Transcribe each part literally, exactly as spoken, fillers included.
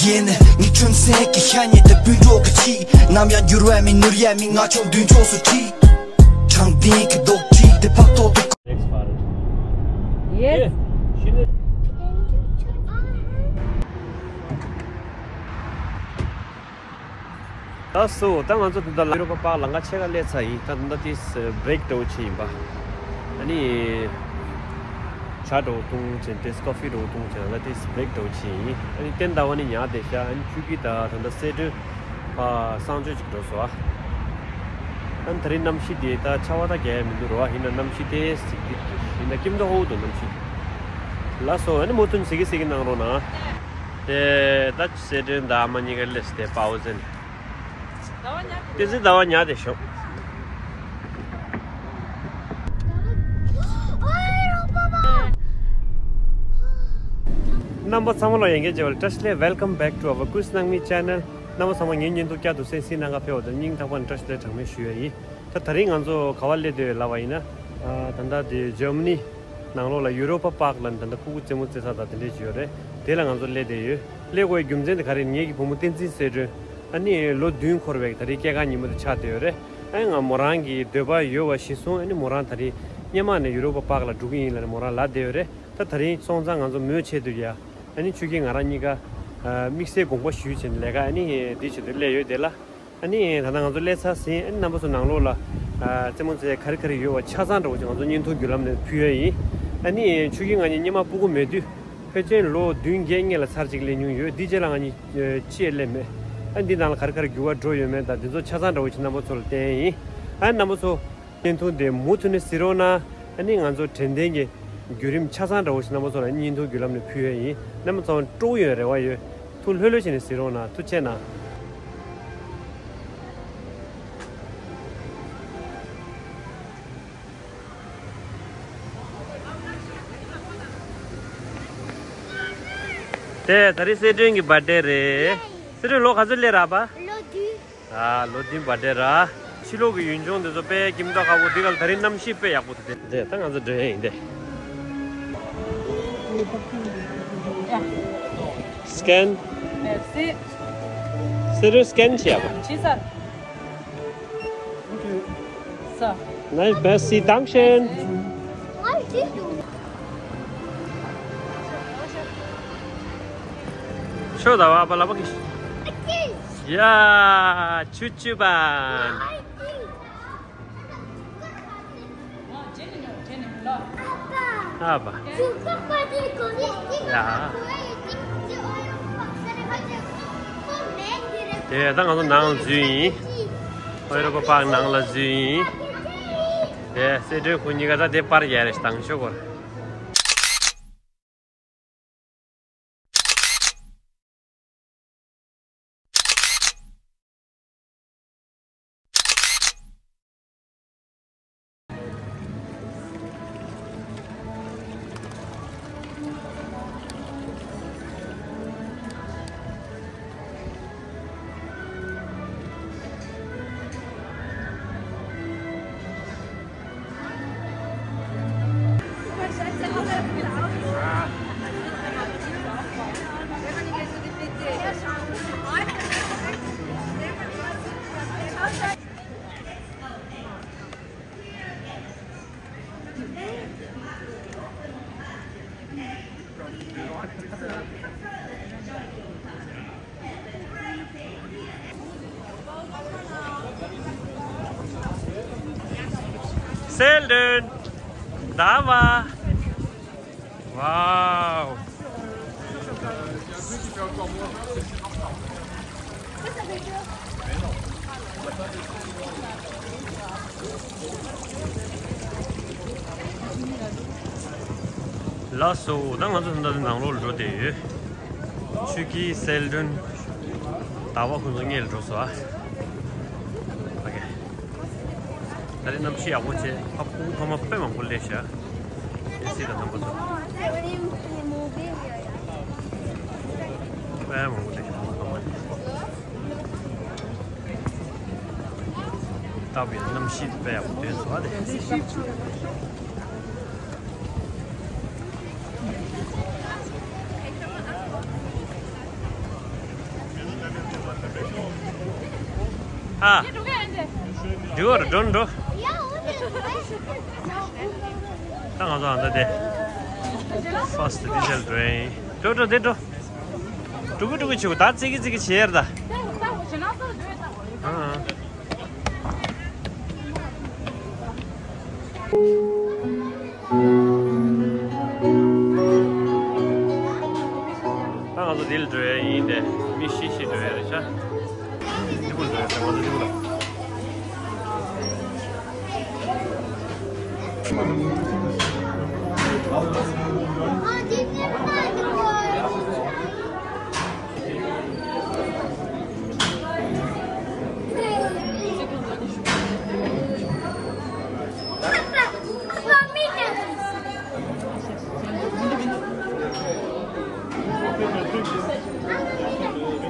ཡིན། ངའི་ཁྲོན་སེང་གི་ཤ་ཉེ་དེ་སྤུན་གྲོགས་ཀྱི་ཁྱི། ནམ་ཡང་འགྱུར་བ་མེད་ནོར་ཡ་མེད། ང་ཆུང་དུས་ཕྱོགས་སུ་ཁྲིད། དྲང་བདེན་གྱི་རྡོག་ཁྲིད་དེ་ཕབ་ཐོག་ཏུ། Yes. ལགས་སོ། ད་ང་ཚོ་དེ་འདྲ་ལ་ཡུ་རོ་པ་པཱརྐ་ལམ་ཁ་ཕྱེད་ཀ་སླེབས་ཚར་ཡིན། ད་ད་ལྟ་དེ་བྷི་རེག་འདྲ་བོ་བྱས་ཡིན་པ། ཨ་ནི་ཇ་འདྲ་བོ་འཐུང་བྱས་དེ་ཀོ་ཕི་འདྲ་བོ་འཐུང་བྱས་ད་ལྟ་དེ་བྷི་རེག་འདྲ་བོ་བྱས་ཡིན། ཨ་ནི་ཏན་ཏན་བ་ནི་ཉལ་བསྡད་ཤག་ཨ་ནི་ཆུ་སྐྱིད་ད་ད་ལྟ་སེ་འབྲུ་ཕར་གསང་སྤྱོད་ཅིག་འགྲོ་སོང་ཨ། ཨ་ནི་ད་རིང་གནམ་གཤིས་དེ་ད་ཆར་པ་ད་རྒྱག་ཡ་མི་འདུག་རོ། ཡིན་ན་གནམ་གཤིས་དེ་ཟིག་སྡིག་འདུག་ཡིན་ན་སྐྱིད་མདོག་ཧོ་འདུག་གནམ་གཤིས་དེ། ལགས་སོ། ཨ་ནི་མུ་མཐུད་གཟིགས་གི་གཟིགས་གི་གནང་རོགས་གནང་། དེ་ད་སེ་འབྲུ་ད་ཨ་མ་གཉིས་ཀ་སླེབས་ཏེ་པའོ་ཟེར་ནས། དེ་ཟི་ཟླ་བ་ཉལ་བསྡད་ཤོག་རྣམ་པ་ཚང་མ་ལ་ཡན་གའི་བྱེད་པར་བཀྲ་ཤིས་བདེ་ལེགས། Welcome back to our Kuis Nangmi channel. རྣམ་པ་ཚང་མ་ངའི་བརྙན་ཐུང་བསྐྱར་དུ་གསན་གཟིགས་གནང་ག་ཕེབས་པ་དེར་སྙིང་ཐག་པ་ནས་བཀྲ་ཤིས་བདེ་ལེགས་གྲངས་མེད་ཞུ་ཡ་ཡིན། ད་ད་རིང་ང་ཚོ་ག་པར་སླེབས་བསྡད་ཡོད་ལབ་པ་ཡིན་ན། ད་ལྟ་དེ་ཇར་མ་ནི་ནང་ལོགས་ལ་ཡུ་རོ་པ་པཱརྐ་ལ་ད་ལྟ་ཕྲུ་གུ་རྩེད་མོ་རྩེ་ས་དང་དེ་འདྲས་ཅིག་ཡོད་རེད། དེ་ལ་ང་ཚོ་སླེབས་བསྡད་ཡོད། སླེབས་དགོས་རྒྱུ་མཚན་དེ་ག་རེ་ཡིན། ངེད་ཀྱི་བུ་མོ་བསྟན་འཛིན་སེ་སྒྲོན། ཨ་ནི་ལོ་བདུན་འཁོར་བའི་ད་རེས་སྐྱེས་སྐར་ཉིན་མོ་དེ་ཆགས་བསྡད་ཡོད་རེད། ཨ་ནི་ང་མོ་རང་གི་འདོད་པ་ཡོད་པ་གཞིར་བཟུང་ཨ་ནི་མོ་རང་ད་རེས་སྔོན་མ་ནས་ཡུ་རོ་པ་པཱརྐ་ལ་འགྲོ་གི་ཡིན་ལབ་ནས་མོ་རང་ལབ་བསྡད་ཡོད་རེད། ད་ད་རིང་སོང་ཙང་ང་ཚོ་མོའི་ཆེད་དུ་ཡ། ཨ་ནི་ཆུ་སྐྱིད་ང་རང་གཉིས་ཀ་དམིགས་བསལ་དགོངས་པ་ཞུས་བྱས་ནས་ལས་ཀ་ཨ་ནི་འདི་བྱེད་དུ་སླེབས་ཡོད་དེ་ལ། ཨ་ནི་ད་ལྟ་ང་ཚོ་སླེབས་ཚར་ཟིན། ཨ་ནི་རྣམ་པ་ཚོ་ནང་ལོགས་ལ་ཨ་རྩེད་མོ་རྩེ་ག་རེ་ག་རེ་ཡོད་པ་ཆ་ཚང་འདྲ་བོ་ཅིག་ང་ཚོ་བརྙན་ཐུང་བརྒྱུད་ལམ་ནས་ཕུལ་ཡ་ཡིན། ཨ་ནི་ཆུ་སྐྱིད་ང་གཉིས་སྔོན་མ་ཕྲུ་གུ་མེད་དུས་ཕལ་ཆེར་ལོ་བདུན་བརྒྱད་སྔོན་ལ་ཚར་གཅིག་སླེབས་མྱོང་ཡོད། འདི་རྗེས་ལ་ང་གཉིས་ཅིག་སླེབས་མེད། ཨ་ནི་འདི་ནང་ལ་ག་རེ་ག་རེ་འགྱུར་བ་འགྲོ་ཡོད་མེད་དང་འདི་ཚོ་ཆ་ཚང་འདྲ་བོ་ཅིག་རྣམ་པ་ཚོ་ལ་བསྟན་ཡ་ཡིན། ཨ་ནི་རྣམ་པ་ཚོ། བརྙན་ཐུང་དེ་མུ་མཐུད་ནས་གཟིགས་རོགས་གནང་། ཨ་ནི་ང་ཚོ་དྲན་རྟེན་གྱི་བརྒྱུད་རིམ་ཆ་ཚང་འདྲ་བོ་ཞིག་རྣམ་པ་ཚོ་ལ་བརྙན་ཐུང་བརྒྱུད་ལམ་ནས་ཕུལ་ཡ་ཡིན། རྣམ་པ་ཚོ་སྤྲོ་པོ་ཡོང་རེ་བ་ཡོད། ཐུགས་ལྷོད་ལྷོད་བྱས་ནས་གཟིགས་རོགས་གནང་། ཐུགས་རྗེ་གནང་། དེ་ད་རེས་སེ་སྒྲོན་གྱི་བར་ཌེ་རེད། སེ་སྒྲོན་ལོ་ག་ཚོད་སླེབས་རག་པ། ལོ་བདུན། ཨ། ལོ་བདུན་བར་ཌེ་ར། ཕྱི་ལོགས་ཀྱི་ཡུལ་ལྗོངས་འདི་ཚོ་དཔེ་སྐྱིད་མདོག་ཁ་པོ། འདི་ག་ལ་ད་རིང་གནམ་གཤིས་དཔེ་ཡག་པོ་འདུག་དེ་ད་ང་ཚོ་འགྲོ་ཡ་ཡིན་ཏེ། སི་ཀེན། Merci. སེ་སྒྲོན་སི་ཀེན་བྱེད་ཡ་པ། བྱེད་ས། ས། Nice, merci, danke schön. ཤོ་ད་བ་པ་ལ་པ་གི། ཡ། ཆུ་ཆུ་བན། ཨ་བ། ཡ། དེ་ད་ང་ཚོ་ནང་ལ་འཛུལ་ཡིན། ཨོ་ཡུ་རོ་པ་པཱརྐ་ནང་ལ་འཛུལ་ཡིན། དེ་སེ་སྒྲོན་ཁོ་གཉིས་ཀ་ད་དེ་པར་རྒྱག་རེ་བཏང་ཤོག་གོ། སེ་སྒྲོན། ཟླ་བ། ཝའོ། ལགས་སོ། ད་ང་ཚོ་ད་ལྟ་ནང་ལོགས་ལ་འགྲོ་བསྡད་ཡོད། ཆུ་སྐྱིད་སེ་སྒྲོན་ཟླ་བ་ཁོང་ཚོ་སྔོན་ལ་འགྲོ་སོང་ཨ། ཨོ་ཁེ། ད་རེས་གནམ་གཤིས་ཡག་པོ་བྱས། ཕ་ཕྲུ་གུ་ཕ་མ་དཔེ་མང་པོ་སླེབས་ཤག་སྲིད་དང་རྣམ་པ་ཚོ། དཔེ་མང་པོ་འདུག་ཁང་པ་ནི། སྟབས་ཡག་གནམ་གཤིས་དཔེ་ཡག་པོ་འདུག་སོང་བ་དེ། ཨ། འགྲོ་འགྲོ་འགྲོ། ད་ང་ཚོ་ཨ་མདའ་དེ། First diesel train། འགྲོ་འགྲོ་དེ་འགྲོ། འགྲོ་གི་འགྲོ་གི་བྱེད་དགོས། ད་ཙི་གི་ཙི་གི་བྱེད་ཡར་ད། ཨ། ད་ང་ཚོ་འདི་ལ་འགྲོ་ཡ་ཡིན་ཏེ། མི་ཤི་ཤི་འགྲོ་ཡ་རེད་ཤག་འདི་གུ་འགྲོ་ཡ་ད་ང་ཚོ་འདི་གུ་ལ།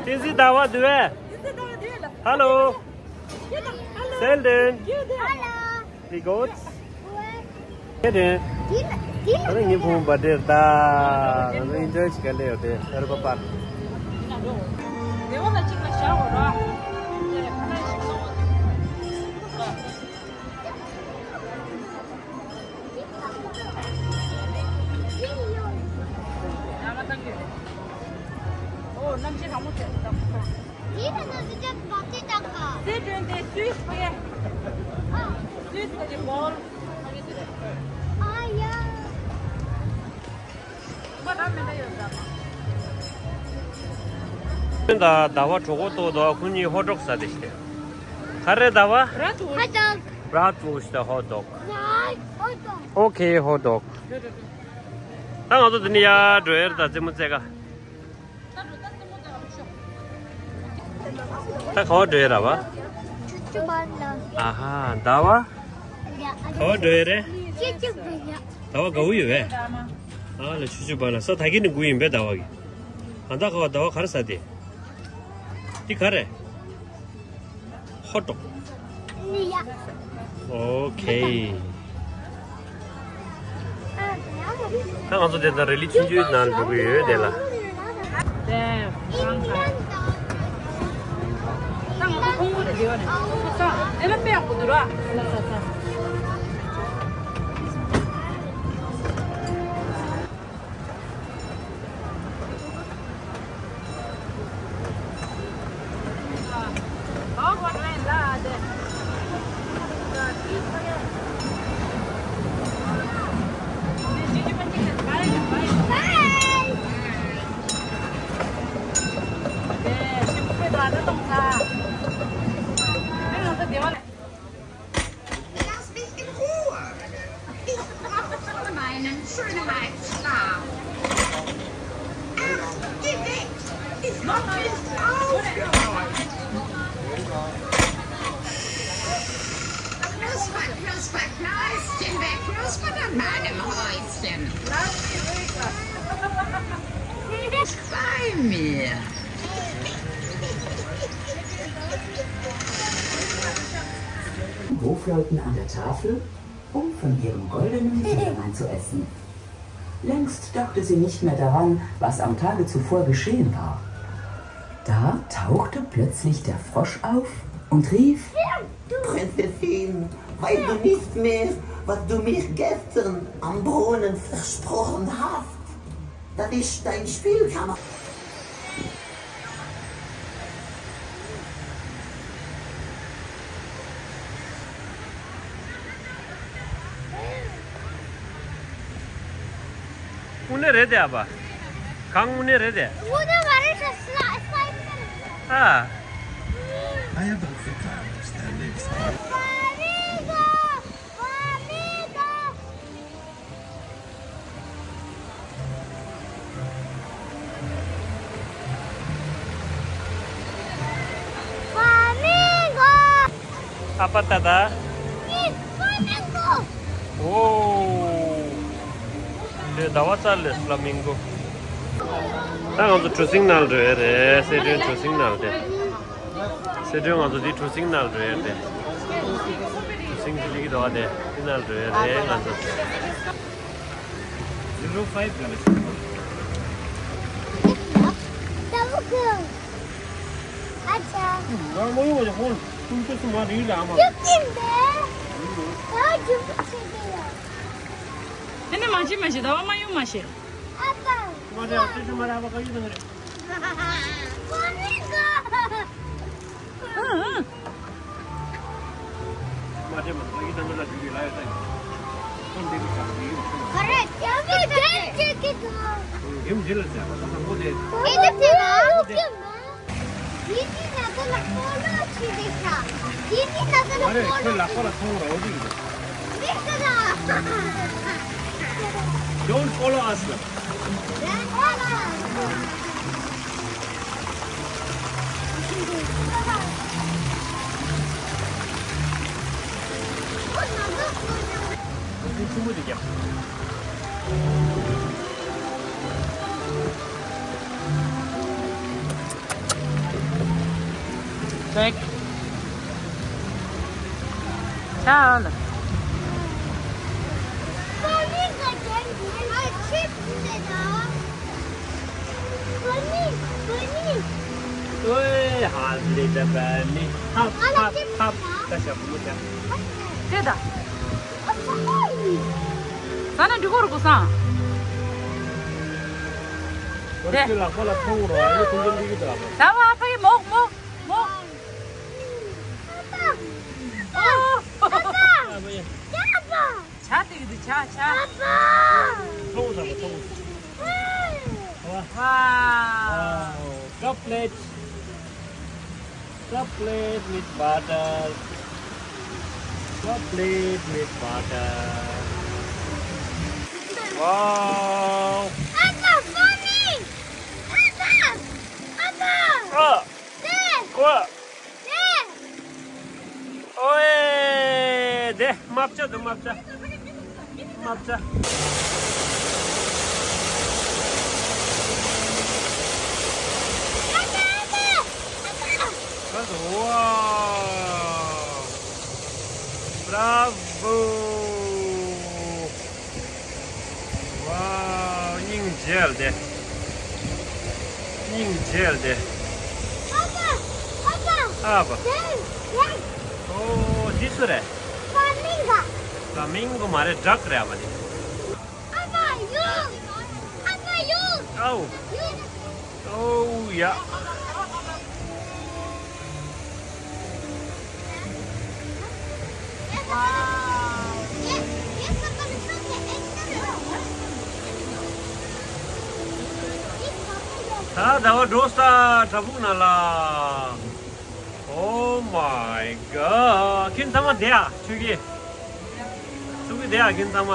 བསྟན་འཛིན་ཟླ་བ་འདུག་གས། Hello. Seldon. Hello. Wie geht's? ཁྱེད་རེད། ད་ནི་ངའི་བུ་མོ་བར་ཌེ་རེད་ད། ང་ཚོ་ཨིན་ཇོའི་བྱེད་ག་སླེབས་ཡོད་དེ། ཨ་རི་པ་པར། ཨོ། གནམ་གཤིས་གྲང་མོ་བྱས་འདུག་ད། ཁོ་ཚོ། ཡིན་ན་ང་ཚོ་ཅག་བ་ཚེ་ཏག་ཏག་སེ་ཏྲོན་ཏེ་སུད་སི་ཕ་གི། ཨ། སུད་སི་ཕ་གི་བོལ། ཨ་ཡ། ཁོ་འདྲ་མི་འདྲ་ཡོད་ད། ད་ཟླ་བ་གྲོད་ཁོག་ལྟོགས་འདུག་ཁོ་གཉིས་ཧོ་ཊོག་ཟ་བསྡད་ཤག་ག་རེ་ཟླ་བ། Bratwurst. Hot dog. Bratwurst hot dog. Nein, hot dog. Okay, hot dog. ད་ང་ཚོ་འདི་ནས་ཡར་འགྲོ་ཡ་རེད་ད། རྩེད་མོ་རྩེ་ག་ད་ག་པར་འགྲོ་ཡ་རེད་པ། ཆུ་ཆུ་བར་ལ། ཨ་ཧ། ཟླ་བ། ག་པར་འགྲོ་ཡ་རེད། ཆུ་ཆུ་བར་ལ། ཟླ་བ་དགའ་པོ་ཡོད་པས། ཨ་ལ་ཆུ་ཆུ་བར་ལ། ས་ད་གིན་ནས་སྒུག་ཡིན་པས་ཟླ་བ་གི། ཨ་ད་ག་པར་ཟླ་བ་ག་རེ་ཟ་དེ། འདི་ག་རེད། ཧོ་ཊོག་ཨོ་ཁེ། ད་ང་ཚོ་དེ་ལྟར་རི་ལི་ཆུང་ཆུང་ནང་འགྲོ་གི་ཡོད་དེ་ལ། Lass mich in Ruhe. Ich brauche meinen Schönheitsschlaf. Ach, geh weg. Ich hab nicht aufgehört. Knusper, Knusper, Knäuschen, wer knuspert an meinem Häuschen? Bei mir. Hofleuten an der Tafel, um von ihrem goldenen Tellermann zu essen. Längst dachte sie nicht mehr daran, was am Tage zuvor geschehen war. Da tauchte plötzlich der Frosch auf und rief: Prinzessin, weißt du nicht mehr, was du mir gestern am Brunnen versprochen hast? Das ist dein Spielkameradsche. དངོས་གནས་རེད་དེ་ཨ་ཕ། གང་དངོས་གནས་རེད་དེ། དངོས་གནས་མ་རེད་ཤག་སི་ལ་སི་པའི་སི་རེད། ཨ། I am Africa. ཨ་ཕ་ད་ད། ཨོ། ཟླ་བ་རྩ་ལས་ཕ་ལ་མིང་གོ། ད་ང་ཚོ་གྲུ་གཟིངས་ནང་འགྲོ་ཡ་རེད། སེ་སྒྲོན་གྲུ་གཟིངས་ནང་དེ། སེ་སྒྲོན་ང་ཚོ་འདི་གྲུ་གཟིངས་ནང་འགྲོ་ཡ་དེ། གྲུ་གཟིངས་འདི་གི་འདུག་ཨ་དེ། འདི་ནང་འགྲོ་ཡ་རེད་ང་ཚོ། Zero five ལ་ཞུ། ཨ་ཅག་ང་མ་ཡོང་བ་ཧོན་ཀུན་ཏུ་སུ་མ་རི་ལ་མ། ཡོད་ཀྱིན་པས། ཨ་ཇུ་ཆེ་གི་ཡ། དེ་ནས་མ་བྱེད་མ་བྱེད། ཟླ་བ་མ་ཡོང་མ་བྱེད། ཨ་ཕ། མ་རེད། ཨ་ཅེ་ཅེ་མ་རེད། ཨ་ཕ་ག་ཡོད་ན་རེད། ཨ་ཨ། མ་རེད། མ་རེད། ཨ་ཡི་ད་ང་ལ་ཞུ་གི་ལ་ཡོད་ད། ཁོང་འདི་གི་ཆ་འདི་གི་ཆ། ཨ་རེ། ཡ་གི་དེ་ཅེ་གི་དང་། ཡིམ་འདི་ལ་ཟེར་བ་ད་ང་མོ་དེ། ཨེ་ད་དེ་ལ། ཡིན་ནི་ན་ད་ལ་ཕོ་ལོ་ཆི་རེད་ཤག་ཡིན་ནི་ན་ད་ལ་མ་རེད། ཕོ་ཁྱོད་ལོ་ལག་པ་ལ་ཐོང་རོགས་འདི་གི་རེད། རེད་ཤག་ལ། Don't follow us ལ། རེད་ཤག་ལ། ཁོ་ན་ད་ཁོ་ན། ཁོ་ཚོ་ཆུང་མོ་དེ་རྒྱབ། Check. ཆ་ཨ་ལ། ཨོའེ་ཧ་ལི་ད་བ་ནི། ཧབ་ཧབ་ཧབ། ད་ཞབས་མོ་ཆ། དེ་ད། ས་ན་འགྲིག་གོ་རུ་གོ་སང་། ཁྱོད་ལག་པ་ལ་ཐོང་རོགས། ཨ་ནི་ཁོང་ཚོ་འགྲིག་གི་འདུག་ཨ་ཕ། ད་བ་ཨ་ཕ་ཡི་མོག་མོག་མོག་ཨ་ཕ། ཨ་ཕ། ཨ་ཕ་ཡ། ཨ་ཕ། ཇ་དེ་གི་དུ་ཇ་ཇ། ཨ་ཕ། ཐོང་ས་མ་ཐོང་། ཨ་ཕ། Wow. Chocolate. Chocolate with butter. Chocolate with butter. Wow. ཨ་ཕ། ཕ་མི། ཨ་ཕ། ཨ་ཕ། ཨ། དེ། ཨོ། དེ། ཨོའེ། དེ་མ་བྱ་དུ་མ་བྱ། མ་བྱ། ཨ་ཕ། ཨ་ཕ། ཨ་ཕ། ཝའོ། Bravo. ཝའོ། སྙིང་རྗེ་ལ་དེ། སྙིང་རྗེ་ལ་དེ། ཨ་ཕ། ཨ་ཕ། ཨ་ཕ། དེ་རེད། ཨོ། འདི་སུ་རེད། ཕ་མིང་ག་ཕ་མིང་གོ་མ་རེད། ཌག་རེད་ཨ་ཕ་དེ། ཨ་ཕ་ཡུ། ཨ་ཕ་ཡུ། ཨའོ། ཡུ། ཨོ་ཡ། ད་ཟླ་བ་འགྲོ་ས་བྲག་ཕུག་ནང་ལ། Oh my god. ཁྱེད་ཚང་མ་བསྡད་ཨ། ཆོས་སྐྱིད། ཆོས་སྐྱིད་བསྡད་ཨ་ཁྱེད་ཚང་མ།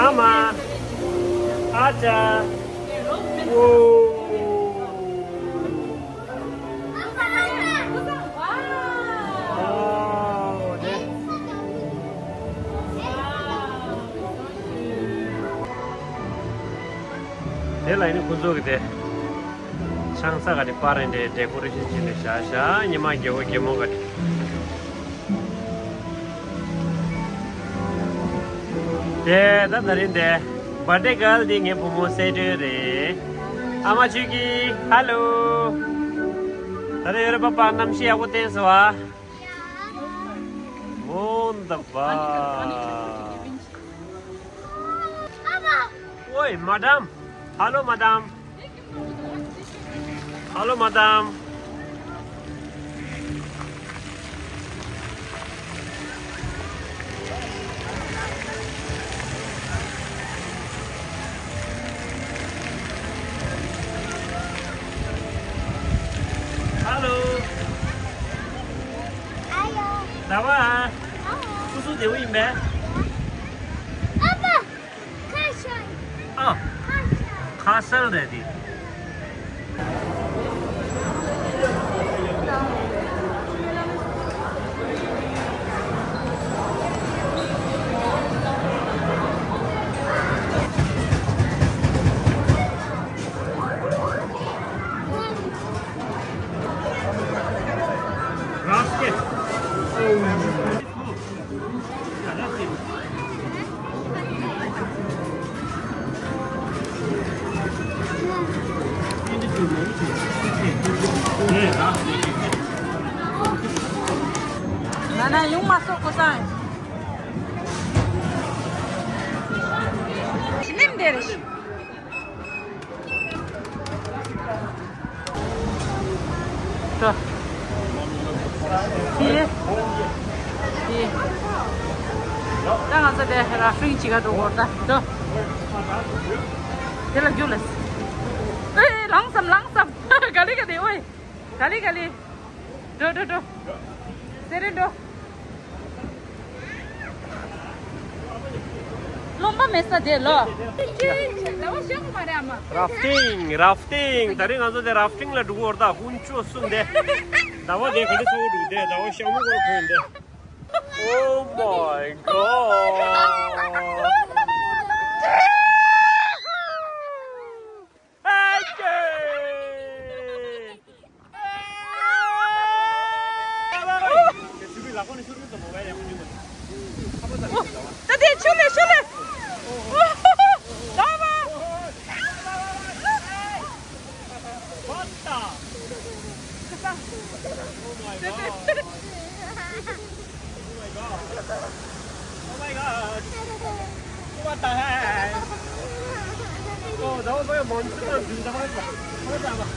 ཨ་མ། ཨ་ཅག་ཨོ། ཨོ་དེ། དེ་ལ་ཡིན་ཁོ་ཚོ་གི་དེ། ཆང་ས་ག་དེ་པར་རེ་འདྲ་ཌེ་ཀོ་རེ་ཤན་བྱས་ནས་བཞག་བཞག་ཉི་མ་རྒྱལ་པོ་རྒྱལ་མོ་ག་དེ། དེ་ད་ད་རིང་དེ་བར་ཐི་ཌེ་གྷལ་དེ་ངའི་བུ་མོ་སེ་སྒྲོན་རེད། ཨ་མ་ཆོས་སྐྱིད་ཧ་ལོ། ད་རེས་ཡོད་རེད་པ་པ། གནམ་གཤིས་ཡག་པོ་བསྟན་སོང་ཨ། མོན་དཱ་བ། ཨོའེ་མ་ཌམ། ཧ་ལོ་མ་ཌམ། Hello, madam. Hello. Hello. ཟླ་བ། ཨ། སྐུ་གཟུགས་བདེ་པོ་ཡིན་པས། ཨ་ཕ། ཁ་ཤས། ཨ། ཁ་ཤས། ཁ་ཤས་རེད་དེ། ང་ན་ཡོང་མ་སོང་ཁོ་སང་། ཤི་ནིམ་དེ་རེད། ཤི། ཤི། ཤི། ད་ང་ཚོ་དེ་ར་ཧྥིང་ཅིག་ག་འགྲོ་གོ་ད། ཤི། དེ་ལ་རྒྱུགས་ལ། ཨེ། ལངས་སམ་ལངས་སམ། ག་ལེ་ག་ལེ་ཨོའི། ག་ལེ་ག་ལེ། འགྲོ་འགྲོ་འགྲོ། སེ་རེ་འགྲོ། རློན་པ་མེད་ས་དེ་ལོ། ཟླ་བ་ཤང་མ་རེད་ཨ་མ། ར་ཕ་ཊིང་། ར་ཕ་ཊིང་། ད་རེས་ང་ཚོ་དེ་ར་ཕ་ཊིང་ལ་འགྲོ་གི་ཡོད་རེད་ད། དཀོན་མཆོག་གསུམ་དེ། ཟླ་བ་དེ་ག་འདྲ་ཚ་བོ་འདུག་དེ་ཟླ་བ་ཤང་མོ་སྐོར་གོན་དེ། Oh my god. ད་དེ་ཆུ་ལེ་ཆུ་ལེ། ད་བ། What the? Oh my god. Oh my god. Oh my god. What the hell? Oh, that was like a monster. What the hell?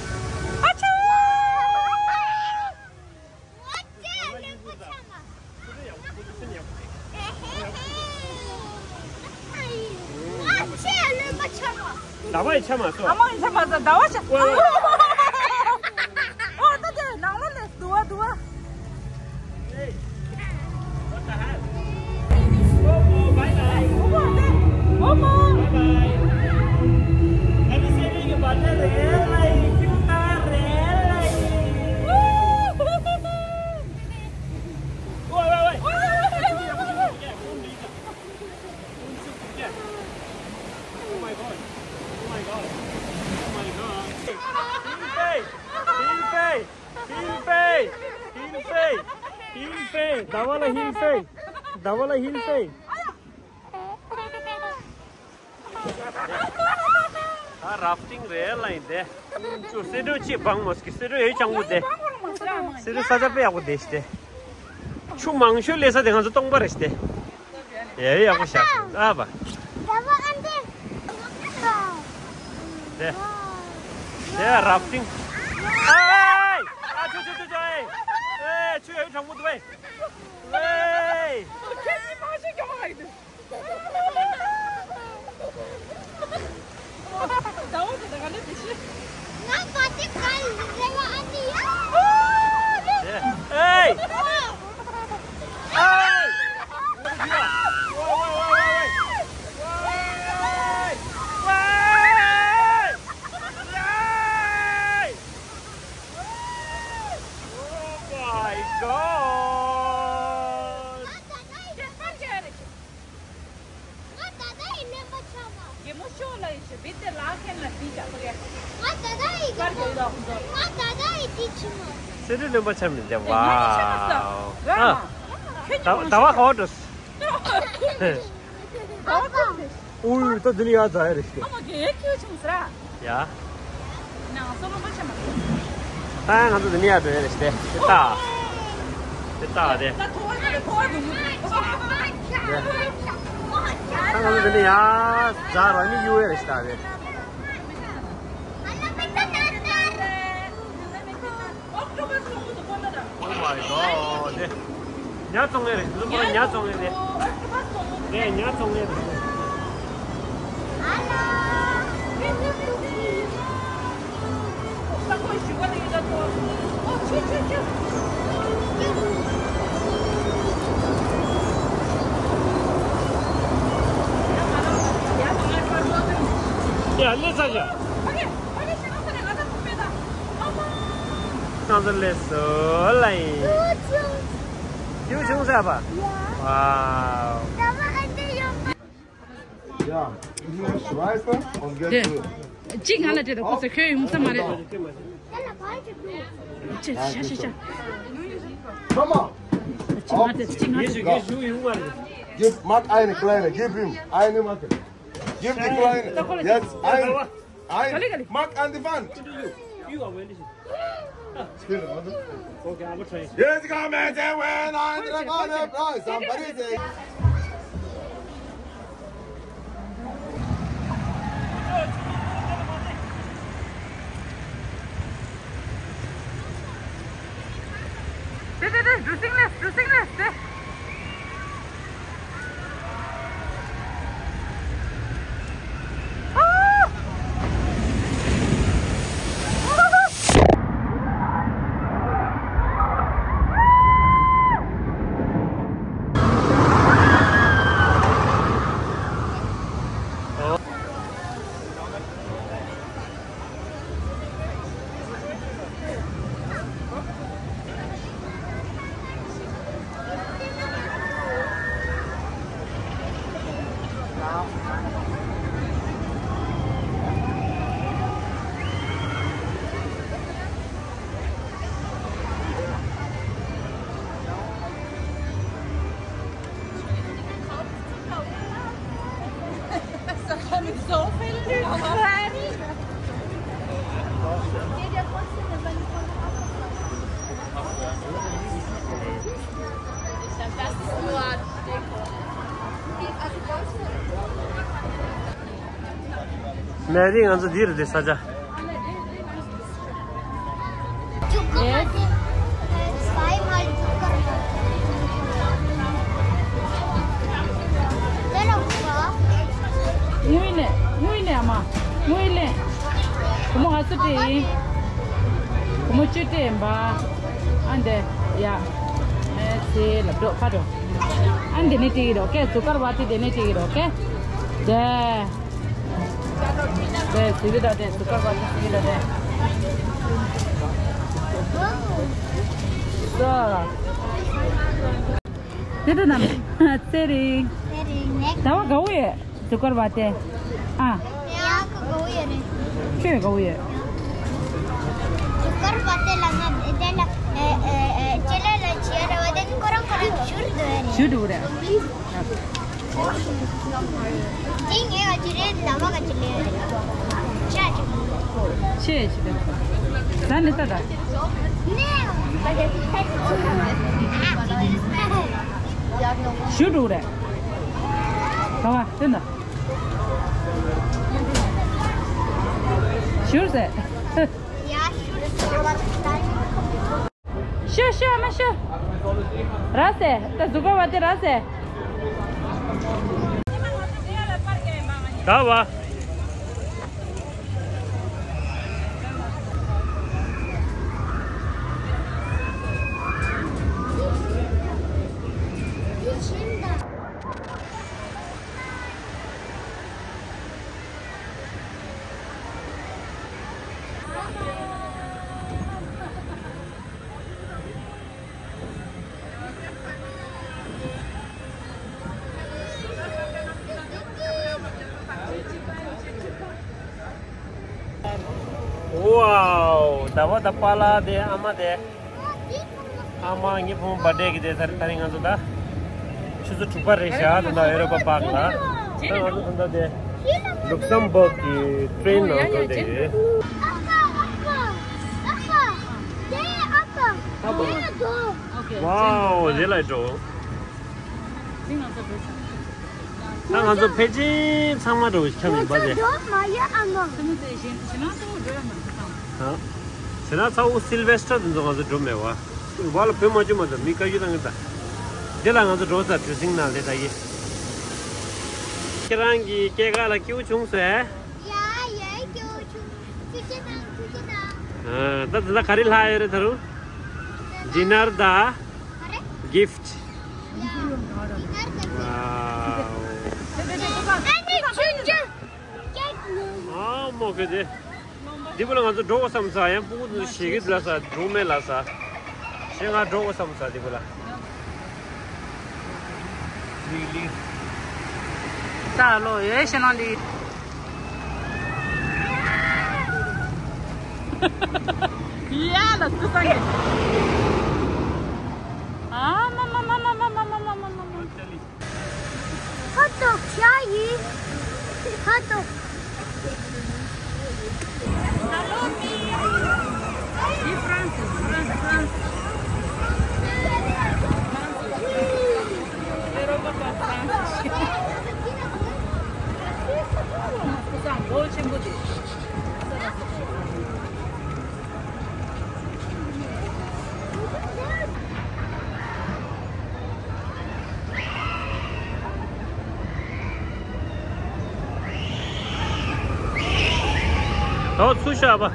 ཟླ་བ་ཡི་ཆ་མ་སོ། ཨ་མ་ཡི་ཆ་མ་སོ། ཟླ་བ་ཆ། ཨོ་ད་དེ་ནང་ལོགས་ལ་དུ་བ་དུ་བ། Hey, what the hell? Momo, bye bye. Momo, bye bye. Momo. Bye bye. Happy saving your birthday, really? Cute, really? Wait, wait, wait. Oh my god. Oh my god. Oh my god. Hilfei! Hilfei! Hilfei! Hilfei! Hilfei! ཟླ་བ་ལ་ཧིལ་ཧྥེ། ཟླ་བ་ལ་ཧིལ་ཧྥེ། ད་ར་ཕ་ཊིང་རེད་ལ་ཡིན་ཏེ། ཅུ་སེ་འགྲོ་ཅི་བང་མོ་སྐྱི་སེ་འགྲོ་ཡོད་ཅང་བུ་ཏེ། སེ་འགྲོ་ས་ཆ་དཔེ་ཡག་པོ་དེ་ཤི་ཏེ། ཆུ་མང་ཤོས་ལས་ས་དེ་ང་ཚོ་སྟོང་པ་རེད་ཤི་ཏེ། ཡ་ཡ་ཡག་པོ་ཤ་ཤ་ཨ་བ། དེ་དེ་ར་ཕ་ཊིང་། ཨེ་ཨ་ཆུ་ཆུ་ཆུ་ཆུ་ཨེ་ཨེ་ཆུ་ཡོད་ཅང་བུ་ཏེ་ཨེ་ཨེ། ཟླ་བ་དེ་ད་ག་ནས་དེ་ཤི། ང་པ་ཏི་ཀ་ལི་རེ་བ་ཨ་ཏི་ཡ། ཨེ། ཨེ། ཨེ། Oh my god! ང་ད་ལྟ་ཡི་གླེན་པ་ཆགས་པ། རྒན་མོ་ཤོག་ལ་ཡི་ཞུ་བི་དེ་ལ་ཁན་ལ་དི་ཅག་པ་གེ། ང་ད་ལྟ་ཡི་གླེན་པ། ང་ད་ལྟ་ཡི་དི་ཆི་མོ། སེ་རི་གླེན་པ་ཆགས་མི་འདྲ་བ། ཨ། ད་ད་བ་ཧོ་ཏོ། ཨ་ཨ། ཨུ་ད་འདི་ནི་ཡ་ཛ་ཡ་རེ་ཤི། ཨ་མ་གེ་ཁྱོད་ཆུང་སྲ། ཡ། ད་ང་ཚོ་འདི་ནི་ཡ་འགྲོ་ཡ་རེ་ཤི་དེ་ད། དེ་ད་དེ། ད་ང་ཚོ་འདི་ནི་ཡ་ཛ་ར་ནི་ཡུ་ཡ་རེ་ཤི་ད་དེ། Oh my god. ཉ་བཙོང་ངེ་རེད། འཛུམ་པོ་ཉ་བཙོང་ངེ་རེད། ངས་ཉ་བཙོང་ངེ་རེད། ཡ་ལེ་ཚ་ཡ། ང་ཚོ་ལས་སོ་ལ་ཡིན། ཁྱེའུ་ཆུང་ས་པ། ཝའོ། Yeah, you know, Schweizer und get དེ། གཅིག་ང་ལ་དྲིས་དང་ཁོ་ཚོ་ཁྱོད་ཡོང་ས་མ་རེད། ཅེ་ཤ་ཤ་ཤ། Come on. Give Mark eine kleine, gib ihm eine Marke. Gib die kleine. Jetzt ein, ein. Mark an die Wand. Jetzt kommen sie, wenn ein Dragon bleibt, somebody say. དེ་དེ་དེ་འགྲོ་སེང་ལས་འགྲོ་སེང་ལས་དེ། མེ་རི་ང་ཚོ་འདིར་འདི་ས་ཆ། དངུལ་ནས་དངུལ་ནས་ཨ་མ་དངུལ་ནས། བུ་མོ་ང་ཚོ་དེ་ཡིན། བུ་མོ་བཅུ་དེ་ཡིན་པ། ཨ་འདི་ཡ། ཨེ་ཚེ་ལབ་འགྲོ་ཁ་འགྲོ། ཨ་འདི་ནས་དེ་ཡིན་རོགས་ཀེ་ཟུག་གར་བ་དེ་དེ་ནས་དེ་ཡིན་རོགས་ཀེ། དེ། དེ་ཟི་གི་ད་དེ་ཟུག་གར་བ་དེ་ཟི་གི་ད་དེ། ཟ། དེ་དེ་ནམ། ཚེ་རིང་། ཚེ་རིང་ནས། ད་བ་ག་བོ་ཡོད། ཟུག་གར་བ་དེ། ཨ། ཡ་ག་ག་བོ་ཡོད་རེད། ཁྱོད་ག་བོ་ཡོད། ཟུག་གར་བ་དེ་ལ་ང་དེ་ལ་ཨེ་ཨེ་ཨེ་ཅེ་ལེ་ལ་ཅི་ཡ་ར་བ་དེ་ཁོ་རང་ཁོ་རང་ཞུར་འགྲོ་ཡ་རེད། ཞུར་འགྲོ་རེད། དེ་ངས་ཨ་ཅི་རེད་ཟླ་བ་ག་ཅི་ལེ་རེད། ཆ་ཅི། ཆེ་ཆེ་རེད། ད་ནི་ད་ད། ནེ། ཞུར་འགྲོ་རེད། ག་བ་དེ་ན། ཞུར་ཟེར། ཤོ་ཤོ་མ་ཤོ། ར་སེ་ད་ཟུག་པ་བ་དེ་ར་སེ། ད་བ། ཝའོ། ཟླ་བ་དང་པཱ་ལགས་དེ་ཨ་མ་དེ། ཨ་མ་ངའི་བུ་མོ་བར་ཌེ་གི་དེ་ཚར་ད་རིང་ང་ཚོ་ད། ཆུ་ཚོད་དྲུག་པ་རེད་ཤག་ད་ལྟ་ཨེ་རོ་པ་པཱག་ལ། ད་ང་ཚོ་ད་ལྟ་དེ། ལུག་སམ་བྷག་གི་ཊེན་ནང་ཐོན་བསྡད་ཡོད། ཨ་པ། ཨ་པ། ཨ་པ། དེ་ཨ་པ། ཨ་པ། དེ་ལ་འགྲོ། ཝའོ་དེ་ལ་འགྲོ། ད་ང་ཚོ་ཕལ་ཆེར་ཚང་མ་འགྲོ་བའི་ཁྱབ་ཡིན་པ་དེ། ཁོ་ཚོ་འགྲོ་མ་ཡོད་ཨ་མ། ཨ། དེ་ན་ཚ་བོ་སིལ་ཝེ་སི་ཊར་དེ་ཚོ་ང་ཚོ་འགྲོ་མེད་བ། བ་ལ་བོད་མ་བཅུ་མ་ཚོ་མི་བཀའ་བཀྱོན་གནང་གི་ད། དེ་ལ་ང་ཚོ་འགྲོ་ས་གྲུ་གཟིངས་ནང་ལས་ད་ཡིན། ཁྱེད་རང་གི་སྐྱེས་སྐར་ལ་སྐྱིད་པོ་བྱུང་སོང་ཨེ། ཡ་ཡ་སྐྱིད་པོ་བྱུང་། ཐུགས་རྗེ་གནང་ཐུགས་རྗེ་གནང་། ཨ། ད་དེ་ན་ག་རེ་ལྷག་ཡོད་རེད་ད་རུང་། ཌི་ནར་ད། ག་རེ། གིཕ་ཊི། ཡ། ཌི་ནར་ད་གིཕ་ཊི། ཝའོ། ཨ་ནི་ཆུང་ཆུང་ཀེག་ནང་། ཨ་མོ་གི་དེ། འདི་བུ་ལ་ང་ཚོ་འགྲོ་དགོས་བསམ་ས་ཡང་སྤུ་གུ་ཚོ་ཞེ་གི་ལ་ས་འགྲོ་མེད་ལ་ས། ཞེ་ང་འགྲོ་དགོས་བསམ་ས་འདི་བུ་ལ། ལི་ལི། ད་ལོ་ཡོད་ཤེ་ནོ་ལི། ཡ་ལ་སུ་ས་ཡོད། ཨ་མ་མ་མ། Hot dog, क्या ये? Hot dog. ये France, France, France. France. Europa, France. ཨོ་ཚུར་བཞག་པ།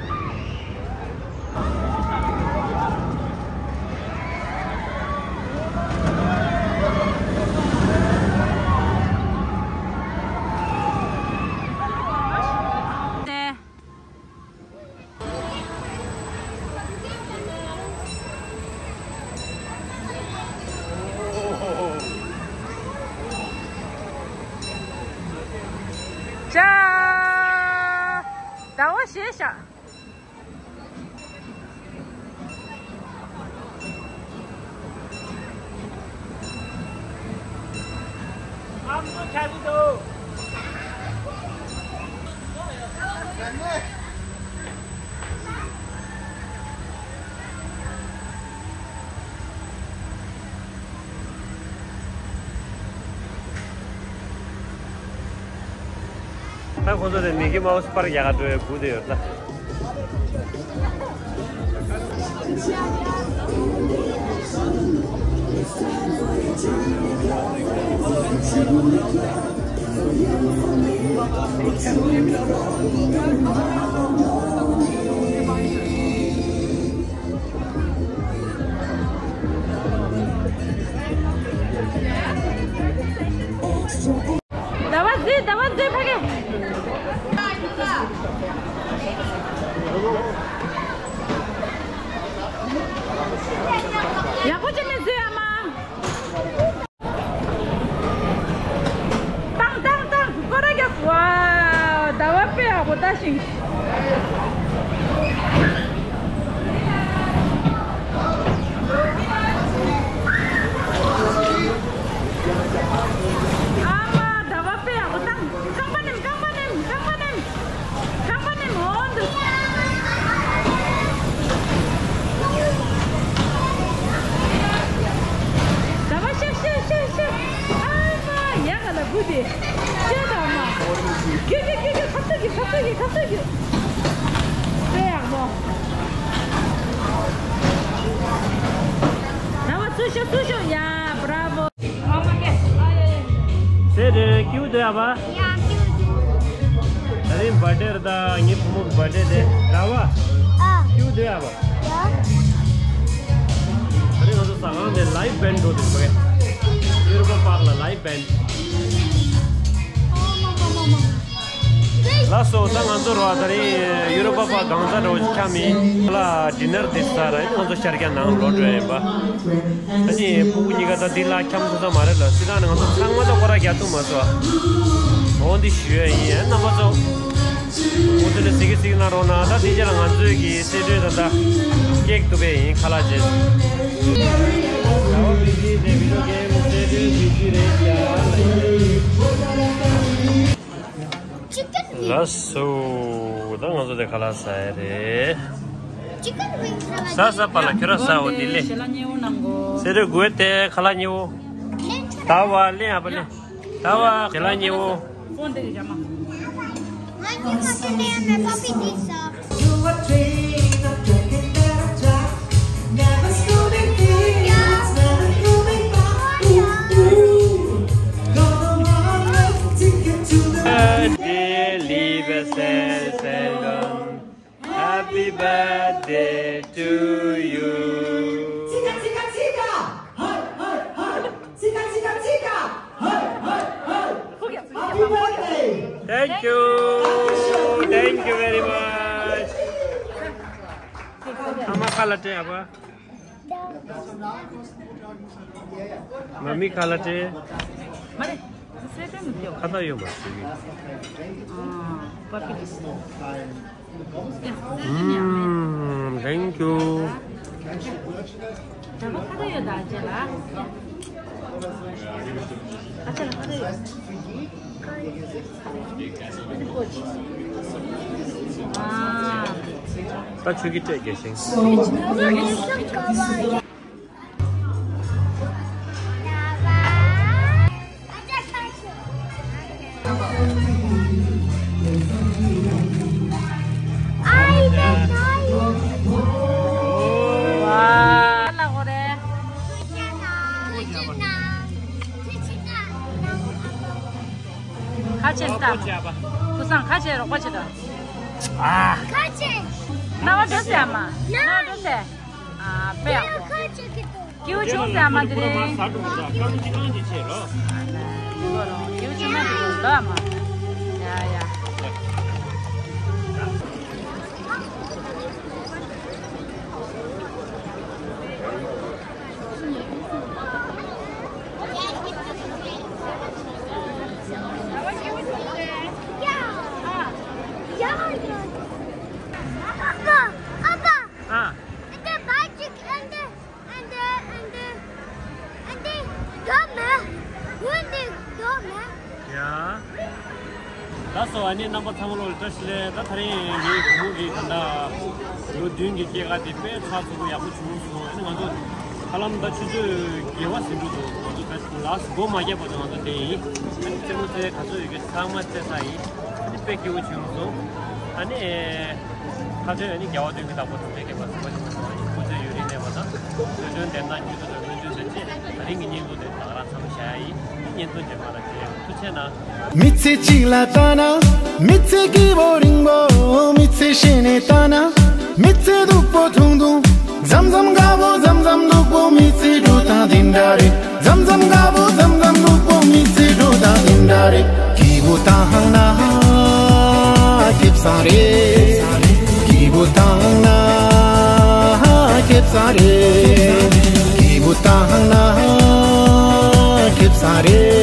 ཅ། ཟླ་བ་ཞེས་བྱ། ད་ཁོ་ཚོ་དེ་མི་ཀི་མའུ་སི་པར་རྒྱག་ག་འགྲོ་བའི་སྒུག་བསྡད་ཡོད་ད། ཟླ་བ་གཟིགས། ཟླ་བ་གཟིགས་ཕ་གི། ཡག་པོ་བྱས་ནས་གཟིགས་ཨ་མ། ཏང་ཏང་ཏང་། སྐོར་ར་རྒྱག་ཝའོ། ཟླ་བ་དཔེ་ཡག་པོ་ལྟ་ཞིང་། ཨ་མ་ཟླ་བ་དཔེ་ཡག་པོ་ཏང་། རྐང་པ་ནེམ། རྐང་པ་ནེམ། རྐང་པ་ནེམ། རྐང་པ་ནེམ་འོང་འདུག་ཟླ་བ་ཤེ་ཤེ་ཤེ་ཤེ། ཨ་མ་ཡ་ག་ལ་བུ་དེ། ཤེ་ད་མ། ཁྱོད་ཁྱོད་ཁྱོད་ཁྱོད་ཁ་ཚུགས་ཀྱི། ཁ་ཚུགས་ཀྱི། ཁ་ཚུགས་ཀྱི། དཔེ་ཡག་པོ། ཟླ་བ་ཚུར་ཤོག་ཚུར་ཤོག་ཡ། Bravo. སེ་རེད། ཁྱེའུ་སྡོད་ཡ་པ། ཡ། ཁྱེའུ་སྡོད། ད་རིང་བར་ཌེ་རེད་ད། ངའི་བུ་མོ་གི་བར་ཌེ་དེ། ར་བ། ཨ། ཁྱེའུ་སྡོད་ཡ་པ། ཡ། ད་རིང་ང་ཚོ་ཟ་ཁང་དེ་ལའིབ་བེན་ཌི་འགྲོ་འདུག་པས། ཡུ་རོ་པ་པཱརྐ་ལ་ལའིབ་བེན་ཌི། ཨ་མ་མ་མ་མ། ལགས་སོ། ད་ང་ཚོ་ར་བ་ད་རིང་ཡུ་རོ་པ་པཱརྐ་གང་ཟག་འགྲོ་འཁྱམ་མི་ལ་ཌི་ནར་དེ་ཟ་ར། ང་ཚོ་ཤར་རྒྱག་ནང་ལོག་འགྲོ་ཡ་ཡིན་པ། ཨ་ནི་ཕྲུ་གུ་གཉིས་ཀ་ད་འདི་ལ་འཁྱམ་ཐུབ་ས་མ་རེད་ལ། སྲིད་ཐང་ནས་ང་ཚོ་ཚང་མ་ད་སྐོར་ར་རྒྱག་ཐུབ་མ་སོང་། འོ་འདི་ཞུ་ཡ་ཡིན། རྣམ་པ་ཚོ་འོ་དེ་ནས་གཟིགས་གཟིགས་གནང་རོགས་གནང་། ད་དེ་རྗེས་ལ་ང་ཚོའི་གི་སེ་འབྲས་ད་ད་ཀེག་གཏུབ་པའི་ཡིན། ཁ་ལག་བྱས། ཟླ་བ་བི་ཇི་དེ་བི་ཌིའོ་གེམ་སེ་འབྲས་བི་ཇི་རེད་ཤག་ལགས་སོ། ད་ང་ཚོ་དེ་ཁ་ལག་ཟ་ཡ་རེད། ཟ་ཟ་པ་ལ་ཁྱོད་ར་ཟ། འོ་དེ་ལས། ཞལ་ལག་མཉེས་པོ་གནང་གོ། སེ་རེ་དགོས་ཏེ་ཁ་ལག་མཉེས་པོ། ད་བ་ལེན་ཨ་པ་ལེན། ད་བ་ཞལ་ལག་མཉེས་པོ། ཕོན་དེ་གི་རྒྱ་མ། ང་གཉིས་ང་ཚོ་ལེན་ཨ་མའི་པ་པི་དེ་ཟ། Happy birthday, Selvan. Happy birthday to you. Tika, tika, tika. Hai, hai, hai. Tika, tika, tika. Hai, hai, hai. Happy birthday. Thank you. Thank you very much. ཨ་མ་ཁ་ལག་སྤྲད་ཨ་ཕ། མ་མི་ཁ་ལག་སྤྲད། མ་རེད། ཁ་ཏ་ཡོད་མ་ཟེར་གི། ཨ། པ་པི་ལིས། ཨམ། Thank you. ད་ཁ་ཏ་ཡོད་ད་ཅེ་ལ། ད་ཆུ་གི་སྤྲད་རྒྱས་ཤིང་། ཁ་ཆེ་ལྟ། ཁུ་སང་ཁ་ཆེ་རོགས་པ་བྱེད་དོ། ཨ། ཁ་ཆེ། རྣ་བ་འགྲོ་ཟེར་ཨ་མ། རྣ་བ་འགྲོ་ཟེར། ཨ་པེ་ཡག་པོ། ཁ་ཆེ་གི་དོ། ཀེའུ་ཆུང་ཟེར་ཨ་མ་དེ་རིང་། ཀེའུ་ཆུང་མ་དེ་རིང་ལོ་ཨ་མ། ཡ་ཡ། ཨ། ཡ། ལགས་སོ། ཨ་ནི་རྣམ་པ་ཚང་མ་ལོ་བཀྲ་ཤིས་བདེ་ལེགས། ད་དེ་རིང་ངའི་བུ་མོ་གི་ད་ལྟ་ལོ་བདུན་གྱི་སྐྱེས་སྐར་དེ་དཔེ་ཚགས་ཚུད་པོ་ཡག་པོ་བྱུང་སོང་། ཨ་ནི་ང་ཚོ་ཧ་ལམ་ད་ཆུ་ཚོད་བརྒྱད་པ་ཟིན་འགྲོ་འདུག་ང་ཚོ་ད་ལགས་སོ་སྒོ་མ་བརྒྱབ་བར་དུ་ང་ཚོ་དེ་ཡིན། ཨ་ནི་རྩེད་མོ་རྩེ་ག་ཚོད་ཡོད་ཀྱི་ཚང་མ་རྩེ་ཚར་ཡིན། ཨ་ནི་དཔེ་སྐྱིད་པོ་བྱུང་སོང་། ཨ་ནི། ཁ་ཚོན་ནི་རྒྱལ་བ་དོན་གྱི་བདག་པོ་དང་འབྲེལ་མཁན་པ་གསུམ་པ་ཞིག་ཡིན་ཙང་ཁོ་ཚོའི་ཡུན་རིང་གནས་པ་དང་། འདོད་དོན་བདེན་དང་རྒྱུ་དང་སྨོན་འདུན་དང་བཅས་ད་རིང་གི་བརྙན་ཐུང་དེ་ད་ག་རང་མཚམས་བཞག་ཡ་ཡིན། བརྙན་ཐུང་རྗེས་མ་ལ་མཇལ་ཡོང་། ཐུགས་རྗེ་གནང་། མི་ཚེ་གཅིག་ལ་ལྟ་ན། མི་ཚེ་སྐྱིད་པོ་རིང་པོ། མི་ཚེ་ཤེས་ནས་ལྟ་ན། མི་ཚེ་སྡུག་པོ་ཐུང་ཐུང་། མཚམས་མཚམས་དགའ་པོ་མཚམས་མཚམས་སྡུག་པོ། མི་ཚེ་འགྲོ་སྟངས་འདི་འདྲ་རེད། མཚམས་མཚམས་དགའ་པོ་མཚམས་མཚམས་སྡུག་པོ། མི་ཚེ་འགྲོ་སྟངས་འདི་འདྲ་རེད། སྐྱིད་པོ་བཏང་ན་སྐྱིད་ས་རེད། སྐྱིད་པོ་བཏང་ན་སྐྱིད་ས་རེད། སྐྱིད་པོ་བཏང་ན་སྐྱིད་ས་རེད།